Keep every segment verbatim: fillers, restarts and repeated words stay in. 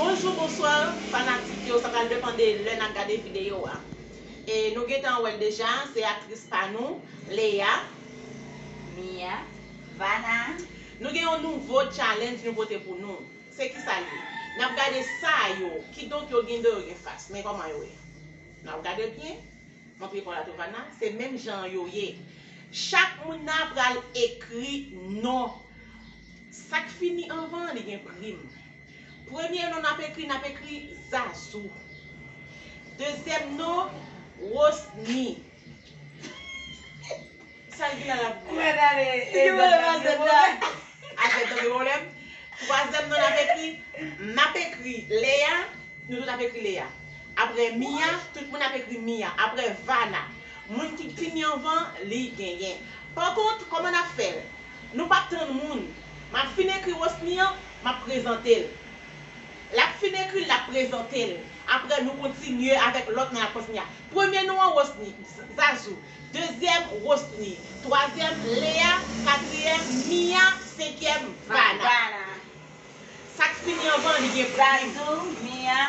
Bonjou, bonswa, fanatik yo, sa pral depann de lè n ap gade videyo a. E nou gentan wè l deja, se aktris pa nou, Lea, Mia, Vana. Nou gen yon nouvo challenge nou pote pou nou. Se kisa l ye? N ap gade sa yo, kidonk yo gen do, yo gen fas. Men kòman yo ye? N ap gade byen. Montre kò la tou, Vana. Se menm jan yo ye. Chak moun nan pral ekri non. Sa k fini anvan, li gen prim. Premye non n ap ekri, n ap ekri Zazou. Dezyèm non, Wosni. Sa l gen la l ap di a? Mwen tande, e, pwoblèm, a zèt la. A zèt la gen pwoblèm. Twazyèm non n ap ekri, n ap ekri Lea, nou tout ap ekri Lea. Apre Mia, tout moun ap ekri Mia. Apre Vana. Moun ki fini anvan, li genyen. Pa kont, kòman n ap fè l? Nou p ap tann moun. M ap fin ekri Wosni an, m ap prezante l. L ap fin ekri l, l ap prezante l. Apre, nou kontinye avèk lòt non n ap kontinye a. Premye non an, Wosni, Z-, Zazou. Dezyèm, Wosni. Twazyèm, Lea. Katriyèm, Mia. Senkyèm, Vana. Vana. Sa k fini anvan, li gen prim. Zazou, Mia.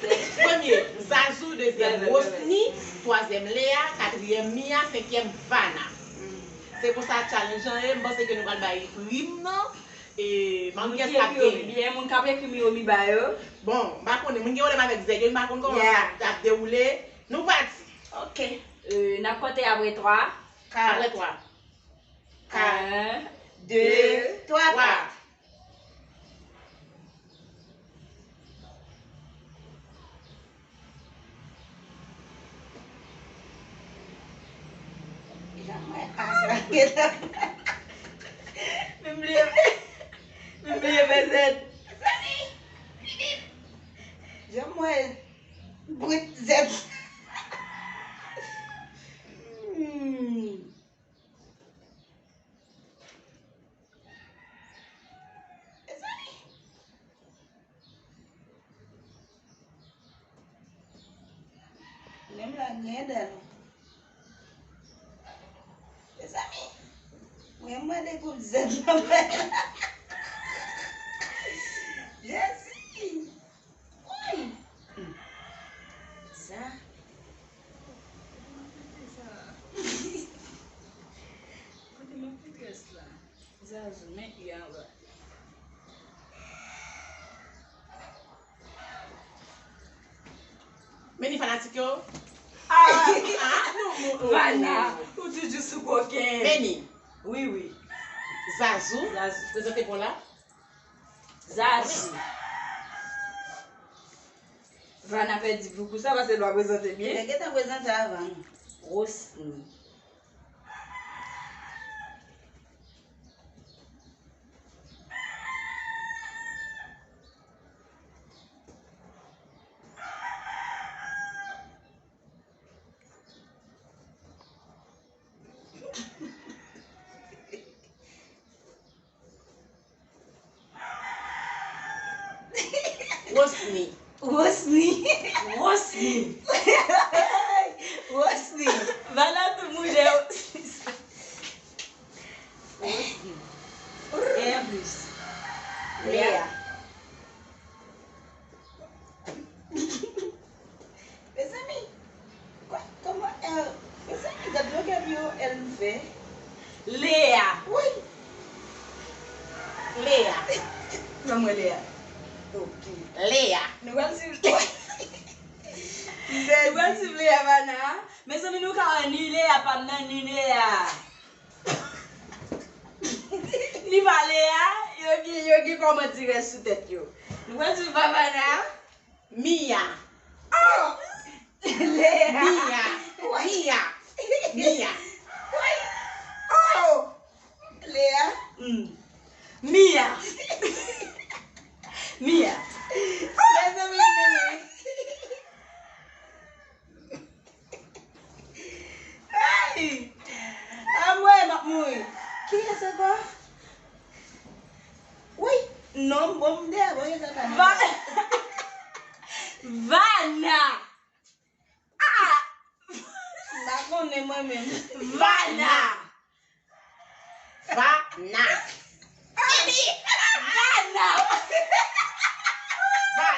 Premye, Zazou. Dezyèm, Wosni. Twazyèm, Lea. Katriyèm, Mia. Senkyèm, Vana. Mm. Se konsa challenge an ye. M panse ke nou pral bay prim nan. E, m ap gen sa ki yo pi byen, moun k ap ekri m yo pi ba yo. Bon, m pa konnen, moun gen pwoblèm avèk zèk yo, m pa konn kòman sa ap, ap dewoule. Nou pati. Ok. E, n ap konte apre twa. Kat. Apre twa. Kat. En, de, twa. Jan mwen asa gen la. Men m bliye, men m bliye fè zèt. Jan mwen brit zèt. Hmm. Mezanmi. Menm la gen dan. Mezanmi. Mwen mande pou zèt nan men. Jezi. Woy! Sa. Kote m ap fè tès la? Zazou, men i anba. Men ni fanatik yo. Ah, ah, nou, nou, nou, Vana, nou. Ou toujou sou kokenn. Men ni. Wi, wi. Zazou. Zazou. Prezante kò la. Zazou. Vana pèdi pou kou sa, paske l pa prezante byen. Li te gentan prezante avan nou. Wosni. Wosni. Wosni. Wosni. Wosni. Vana tou moude. Wosni. E an plis. Lea. Mezanmi, kwa, kòman L, mezanmi, gad longè pye yon L m fè. Lea. Wi. Lea. Ban mwen Lea. Ok. Lea. Nou pral swiv. Nou pral swiv Lea, Vana. Mezanmi, nou ka wè ni Lea pa m nan, ni Lea. Li pale a, yo gen, yo gen kòmantè sou tèt yo. Nou pral swiv Vana. Mia. Oh! Lea. Mia. Mia. Mia. Oh! Lea. Mm. Mia. Mia. Mezanmi, Lea. Ay! Anmwey, m ap mouri. Kiyès ankò? Wi, non, m bon, m deyò, bon, yo sa pa nan. Va-, Vana! Ah! M pa konnen mwen menm. Vana! Vana. Vana.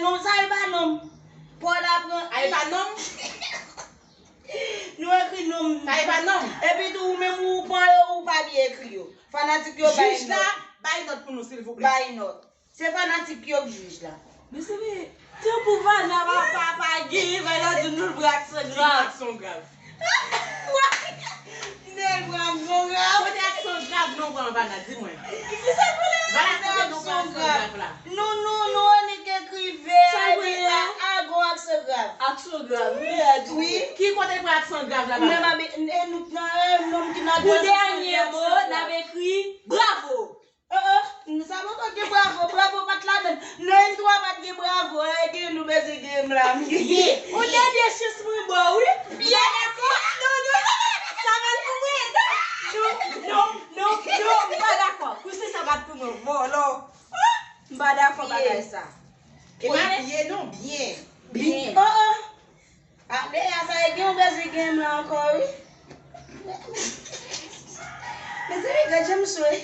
non, sa e pa non. Paul la pran. A e pa non? Nou ekri non. Sa e pa non? Epi tou, ou menm ou pa, ou pa byen ekri yo. Fanatik yo bay nòt. Jij la, bay nòt pou nou, silvouplè. Bay nòt. Se fanatik yo k jij la. Mezanmi, tanpou Vana pa, pa, pa genyen, Vana di nou l pran aksyon grav. Aksyon grav. Nèg pran aksyon grav. Kote aksyon grav nou pran Vana, di mwen. Vana, kote nou pran aksyon grav la? Nou, nou, nou, Onik ekriven, sa l pran la, a gon aksyon grav. Aksyon grav, wi, a di. Wi. Ki kote pran aksyon grav la, Vana? Menm abi, e nou, nan, e nonm ki nan. Pou dènye mo, n ap ekri bravo. Oh, oh, sa poko gen bravo, bravo pa t ladann. Nan entwo a pa t gen bravo, e gen nou bezwen gen m la. Byen. Ou te gen chans mwen ba w, wi. Byen, dakò. Non, non, non, non, non, non, non, non, non, m pa dakò. Pou se sa pa t pou mwen, vòlò. Oh, m pa dakò bagay sa. E pa byen, non, byen. Byen. Oh, oh. Ap lè a sa e gen yon bezwen gen m la ankò wi. Mezanmi, gad jan m swe.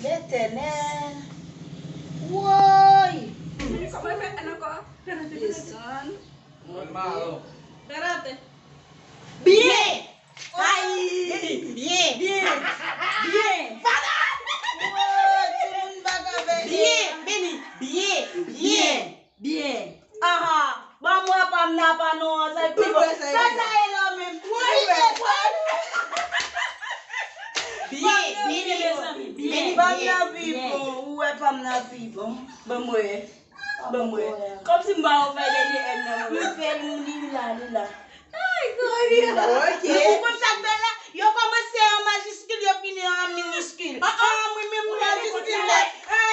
Letènèl. Woy! Kòman fè N ankò? Desann. Monte. Byen! Ay! Byen! Byen! Byen! Woy, timoun pa ka fè byen! Byen! Beni! Byen! Byen! Byen! Aha! Ban m wè pa m nan pa non an, sa k pi bon. Sa sa ye la menm? Byen! Byen! Byen! Pa m nan pi bon, ou wè pa m nan pi bon. Ban m wè. Ban m wè. Kòmsi m pa wè w fè dènye N nan mwen. M fè l, li la, li la. Ay, Gloria. Ok. Ou konn sa k bèl la? Yo kòmanse an majiskil, yo fini an miniskil. Ah, ah. Ah, mwen menm majiskil nèt. Ah.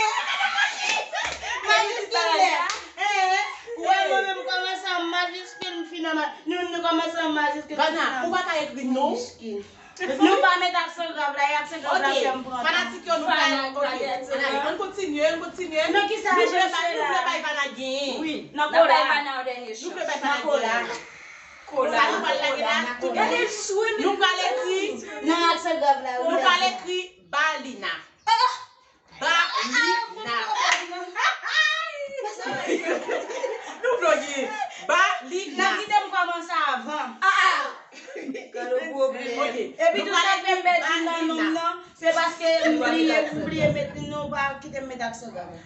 Majiskil nèt. Eh, ou wè mwen menm kòmanse an majiskil, m fini an ma-, nou, nou kòmanse an majiskil, Vana, ou pa ka ekri non. Miniskil. Nou pa met aksan grav la, e aksan grav la fè m pran tan. Fanatik yo, nou pral, ok. Ann ale, ann kontinye, ann kontinye. Nan kisa nou vle bay, nou vle bay Vana genyen. Wi, nan kola. Nou vle bay Vana genyen. Kola. Sa nou pral lage la, tout moun. Nou pral ekri, nan aksan grav la, nou pral ekri Balina. Balina. Nou bloge. Balina. Nan kite m kòmanse avan. Ah, ah. Gade yon pwoblèm. Ok. Epi tou sa k fè m pèdi nan non m nan, se paske m bliye, m bliye met, nou pa kite m met aksan grav la.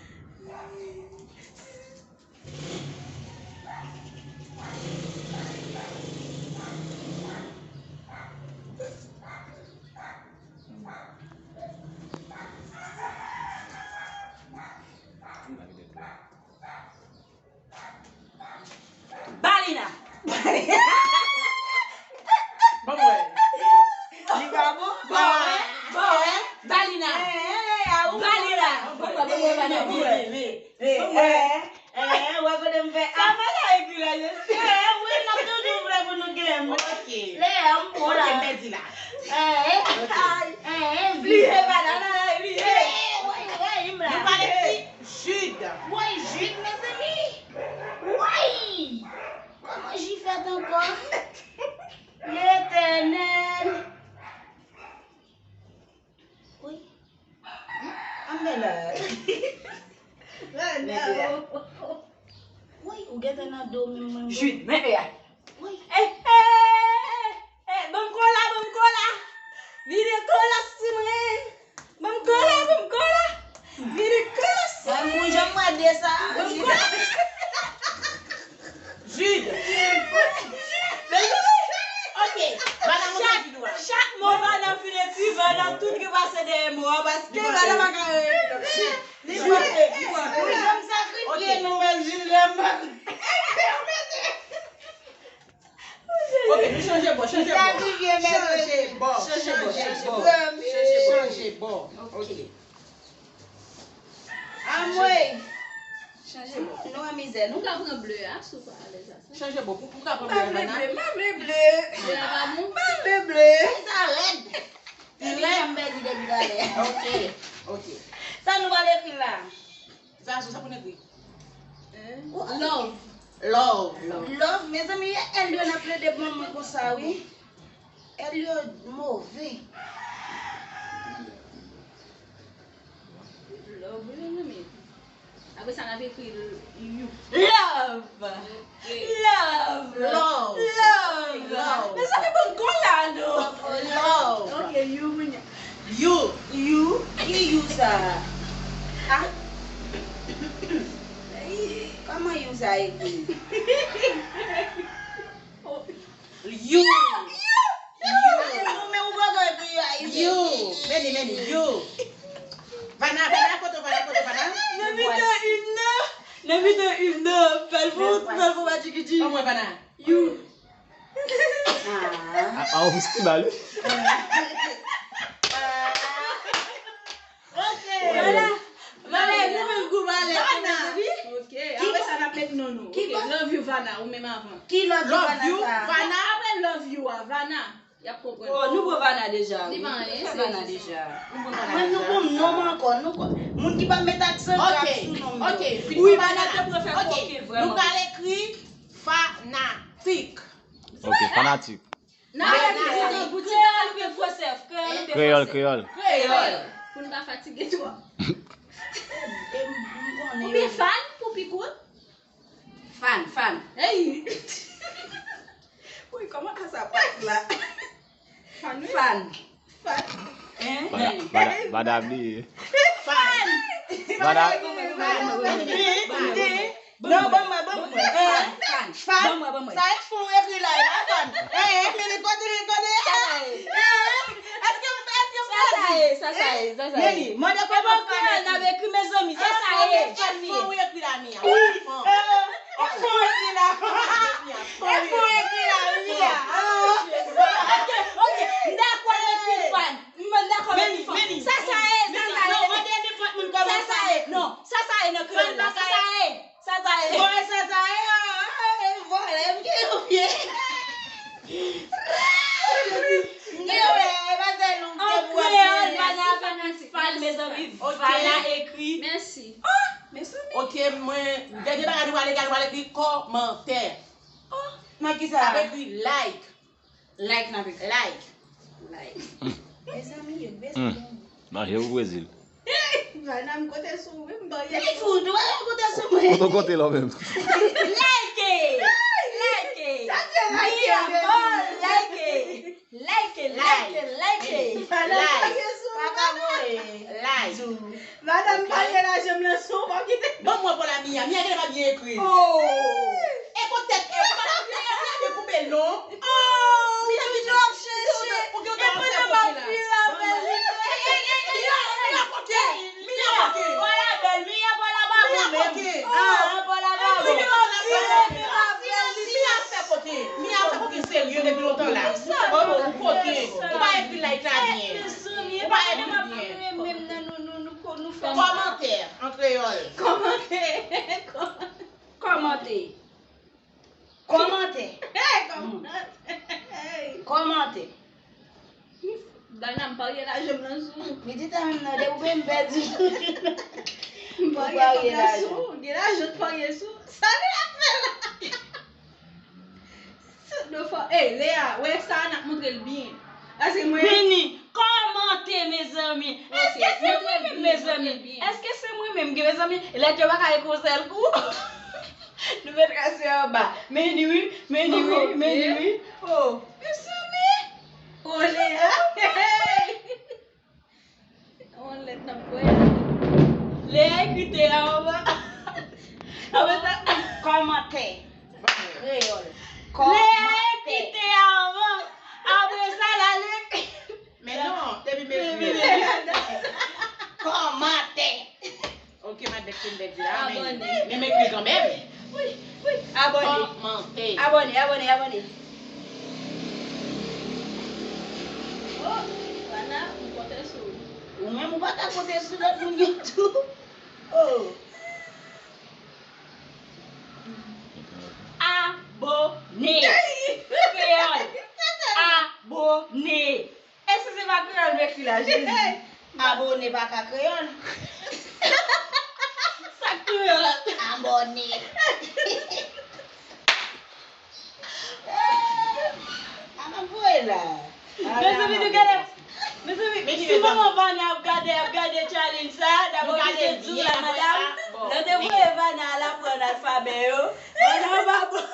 Balina. Ban m wè. Li pa bon? Ban m wè. Ban m wè. Balina. Eh, eh, eh, a ou. Balina. Ban m wè, ban m wè, ban m wè. Ban m wè. Eh, eh, eh, wè kote m fè a. Sa pa la epi la, je suis. Eh, wi, n ap toujou vle pou nou gen. Ok. Lè a, m pou la. Ok, m pèdi la. Eh, eh, eh, eh, bliye pa la, la, la, bliye. Eh, woy, woy, m la. Nou pale ti Jude. Woy, Jude, mezanmi. Woy! Kòman J fèt ankò? Letènèl. Woy. Ann men la. Woy, ou gentan nan do menm mwen. Jude, men fè a. Woy. Eh, eh, eh, eh, ban m kola, ban m kola. Vide kola sou mwen. Ban m kola, ban m kola. Vide kola sou mwen. Ban m kola. Jude. Ok. Vana, montre Jude ou a. Chak mo Vana fin ekri, Vana tout ki pase dèyè mo a, paske Vana pa ka. Li pase. Li pase. Li janm sakrifye nou, men Jude, lè m pa. Ok, nou chanje bò, chanje bò. Chanje bò, chanje bò, chanje bò. Chanje bò. Ok. Anmwey. Chanje bò. Nou an mizè, nou. Ou ka pran ble a, si w pa alèz a sa. Chanje bò, pou, pou ka pran ble a, Vana. M pa vle ble, m pa vle ble. Ble a pa bon? M pa vle ble. Sa rèd. Li rèd. Epi m pèdi depi talè. Ok, ok. Sa nou pral ekri la? Zazou, sa pou n ekri? Love. Love. Love, mezanmi, e L yo n ap plede ban mwen konsa, wi. L yo move. Love, wi, mezanmi. Apre sa, n ap ekri you. Love. Love. Love. Love. Love. Mezanmi, ban m kò la, non. Love. Ok, you, kounye a. You. You. Ki you sa a? Ah. Kòman you sa a ekri? You. You. Men ou poko ekri you. You. Meni, meni, you. Vana, Vana, kote w, Vana, kote w, Vana? Nan mitan him nan, nan mitan him nan, fè l pou, fè l pou Matjikidji. Ban mwen, Vana. You. Ah. A, a, on festival, wi. Ok. Vana. Vana, nou menm group alèz, Vana. Ok, apre sa, n ap met non nou. Ok, love you, Vana, ou menm avan. Ki love you, Vana sa? Vana, apre love you a, Vana. Y ap konprann. Oh, nou pran Vana deja, wi. Li pa anyen, se Vana deja. Mwen, nou ban m non m ankò, nou kon-, moun ki pa met aksan grav sou non m yo. Ok, wi, Vana te pran fè koke, vrèman. Nou pral ekri fanatik. Ok, fanatik. Nan kreyòl oubyen fransè? Kreyòl oubyen fransè? Kreyòl, kreyòl. Kreyòl. Pou n pa fatige twòp. Oubyen fan, pou pi kout. Fan, fan. Ey! Wi, kòman a sa pas la? Fan, wi. Fan. Fan. Hein? Mada-, mada-, madam li. Fan! Mada-, Non, ban mwen, ban mwen. Hein? Fan. Fan. Ban mwen, ban mwen. Sa e fon ekri la, e pa fan. Hein, men li kote, li kote. Hein? Èske, èske Sa sa ye, sa sa ye, sa sa ye. Meni, mande kòman fan ekri. N ap ekri, mezanmi, sa sa ye. Fon ou ekri la, Mia. Wi. Fon ou ekri la. Fon ou ekri la, Mia. Ok, ok, m dakò m ekri fan. M dakò m ekri fan. Sa sa ye, sa sa ye. Non, mande nenpòt moun kòman fan ekri. Non, sa sa ye nan kreyòl la. Sa sa ye. Sa sa ye. Bon, sa sa ye. Vòlè, m gen yon pye. M gen yon pye, e pa sèl ou ki te pou ap fanatik. Vana, fanatik. Fan, mezanmi, Vana ekri. Mèsi. Ah, mezanmi. Ok, mwen, dènye bagay nou pral ekri, nou pral ekri kòmantè. Oh, nan ki sa? N ap ekri like. Like n ap ekri. Like. Like. Mezanmi, yo bezwen. Manje pou Brezil. Vana, m konte sou ou, wi, m barye. Li fou, nou pa konte sou mwen. Kote w konte la menm? Like! Like! Sa se like, Mia, bon, like! Like, like, like! Vana, m barye sou ou, Vana. Like. Vana, m barye lajan m nan sou ou, pa kite. Ban mwen pou la Mia. Mia genlè pa byen ekri. Oh! E pou tèt, e pou tèt, Mia, Mia te koupe l non. Oh, Mia, Mia ap chèche. Ou gen yon talè fè koke la. Mia koke. Mia koke. Mia koke. Mia koke. Ah, Mia fè koke. Mia fè koke serye depi lontan la. Ou koke. Ou pa ekri like la byen. Ou pa ekri byen. Kòmantè an kreyòl. Kòmantè. Kòmantè. Kòmantè. Kòmantè. Vana, m parye lajan m nan sou ou. Li di ta menm nan, depi w peye m pèdi. M parye kòb la sou ou. Gen lajan w parye sou ou. Sa li ap fè la? Sou do fò. Ey, Lea, wè sa a, n ap montre l byen. Paske mwen. Vini, kòmante, mezanmi. Èske se mwen menm, mezanmi? Èske se mwen menm ki, mezanmi? Lèt yo pa ka ekri yon sèl kou. Nou met rase anba. Men ni wi, men ni wi, men ni wi. Oh, mezanmi. Oh, Lea. On lèt n ap voye. Lea ekri te a anba. Apre sa. Kòmantè. Kreyòl. Lea ekri te a anba. Apre sa, l ale. Men non, depi m ekri. Kòmantè. Ok, m ap bèk, m bèk di la, men, men m ekri kanmenm. Wi, wi. Abòne. Kòmante. Abòne, abòne, abòne. Ou pa ka konte sou lòt moun yo tou. Oh. Abòne. Kreyòl. Abòne. E si se pa kreyòl m ekri la, Jezi? Abòne pa ka kreyòl. Sa k kreyòl? Abòne. A m ap voye la. Mezanmi, nou gade. Mezanmi, si manman Vana ap gade, ap gade challenge sa, n ap oblije di w la, madanm, lè w te voye Vana al aprann alfabè yo, Vana pa bon.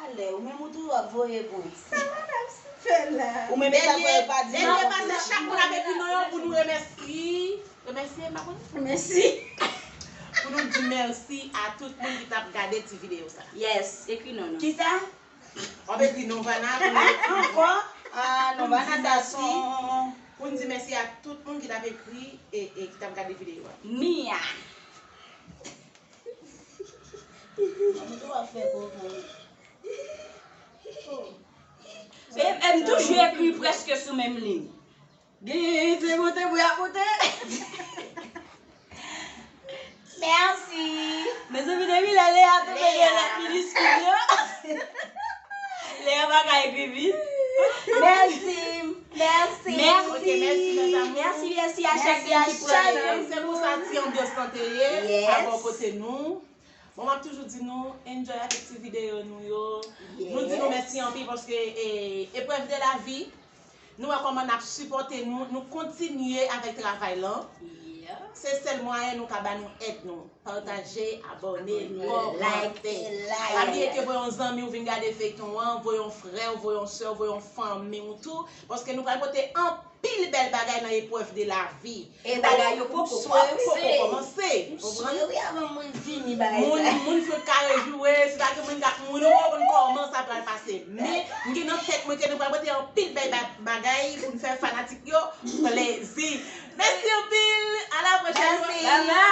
Ale, ou menm ou toujou ap voye pou. Sa madanm fè la? Ou menm e sa fè pa di. Dènye pase, chak moun ap ekri non yo pou nou remèsye. Remèsye, m pa konn. Mèsi. Pou nou di mèsi a tout moun ki t ap gade ti videyo sa. Yes, ekri non nou. Kisa? W ap ekri non Vana pou nou. Ankò? Ah, non Vana sa se yon. Pou n di mèsi a tout moun ki t ap ekri e, e ki t ap gade videyo a. Mia. Mwen tou ap fè koko. E, e m toujou ekri prèske sou menm liy. Gen se monte pou y ap monte. Mèsi. Mezanmi, depi lè Lea tonbe gen lèt miniskil yo. Lea pa ka ekri vit. Mèsi. Mèsi. Mèsi. Ok, mèsi, mèsi, mèsi a chak moun ki pran. Se pou sa ti anbyans lan te ye. Yes. Avè w kote nou. Bon, m ap toujou di nou, enjoy avèk ti videyo nou yo. Nou di nou mèsi anpil paske, e, eprèv de lavi, nou wè kòman n ap sipòte nou, nou kontinye avèk travay lan. Se sèl mwayen nou ka ba nou èd nou. Pataje, abòne, kòmante. Pa bliye ke voye yon zanmi w vin gade feyton an, voye yon frè w, voye yon sè w, voye yon fanmi w tou, paske nou pral pote anpil bèl bagay nan eprèv de lavi. E bagay yo poko kòmanse. Poko kòmanse. M swè wi avan moun fini bagay sa. Moun, moun fout kare joure, se pa ke moun ka, moun yo poko konn kòman sa pral pase. Men, m gen nan tèt mwen ke nou pral pote anpil bèl ba-, bagay pou n fè fanatik yo plezi. Mèsi anpil, a la pwochèn. Mèsi.